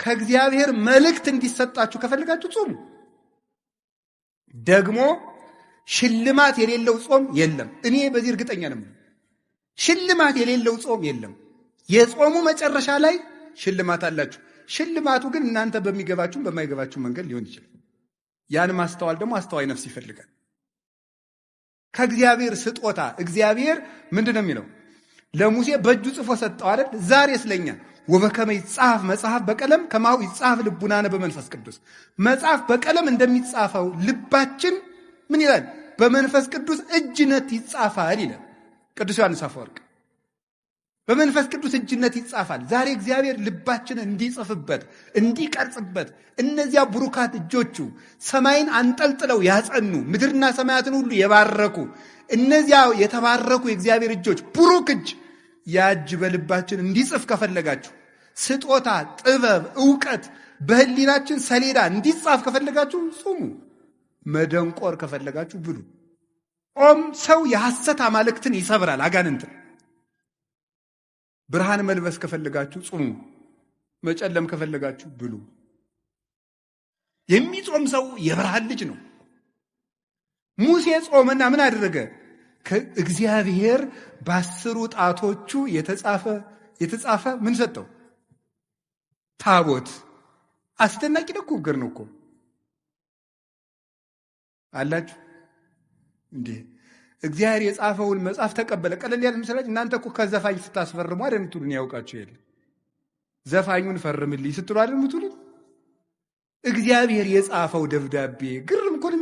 ከእግዚአብሔር መልእክት እንዲሰጣችሁ ከፈለጋችሁ ጾሙ። ደግሞ ሽልማት የሌለው ጾም የለም። እኔ በዚህ እርግጠኛ ነኝ። ሽልማት የሌለው ጾም የለም። የጾሙ መጨረሻ ላይ ሽልማት አላችሁ። ሽልማቱ ግን እናንተ በሚገባችሁም በማይገባችሁ መንገድ ሊሆን ይችላል። ያን ማስተዋል ደግሞ አስተዋይ ነፍስ ይፈልጋል። ከእግዚአብሔር ስጦታ እግዚአብሔር ምንድን ነው የሚለው? ለሙሴ በእጁ ጽፎ ሰጠው አይደል? ዛሬ ስለኛ ወበከመ ይጻፍ መጽሐፍ በቀለም ከማሁ ይጻፍ ልቡናነ በመንፈስ ቅዱስ። መጽሐፍ በቀለም እንደሚጻፈው ልባችን ምን ይላል? በመንፈስ ቅዱስ እጅነት ይጻፋል ይላል ቅዱስ ዮሐንስ አፈወርቅ። በመንፈስ ቅዱስ እጅነት ይጻፋል። ዛሬ እግዚአብሔር ልባችንን እንዲጽፍበት እንዲቀርጽበት እነዚያ ቡሩካት እጆቹ ሰማይን አንጠልጥለው ያጸኑ ምድርና ሰማያትን ሁሉ የባረኩ እነዚያ የተባረኩ የእግዚአብሔር እጆች ቡሩክ እጅ ያ እጅ በልባችን እንዲጽፍ ከፈለጋችሁ ስጦታ፣ ጥበብ፣ እውቀት በህሊናችን ሰሌዳ እንዲጻፍ ከፈለጋችሁ ጹሙ። መደንቆር ከፈለጋችሁ ብሉ። ጾም ሰው የሐሰት አማልክትን ይሰብራል፣ አጋንንትን። ብርሃን መልበስ ከፈለጋችሁ ጹሙ። መጨለም ከፈለጋችሁ ብሉ። የሚጾም ሰው የብርሃን ልጅ ነው። ሙሴ ጾመና ምን አደረገ? ከእግዚአብሔር በአስሩ ጣቶቹ የተጻፈ ምን ሰጠው? ታቦት። አስደናቂ ነው ነው እኮ አላችሁ እንዴ! እግዚአብሔር የጻፈውን መጽሐፍ ተቀበለ። ቀለል ያለ መሰላችሁ? እናንተ እኮ ከዘፋኝ ስታስፈርሙ አይደል የምትሉን? ያውቃችሁ የለ ዘፋኙን ፈርምልኝ ስትሉ አይደል የምትሉት? እግዚአብሔር የጻፈው ደብዳቤ ግርም እኮ ነው።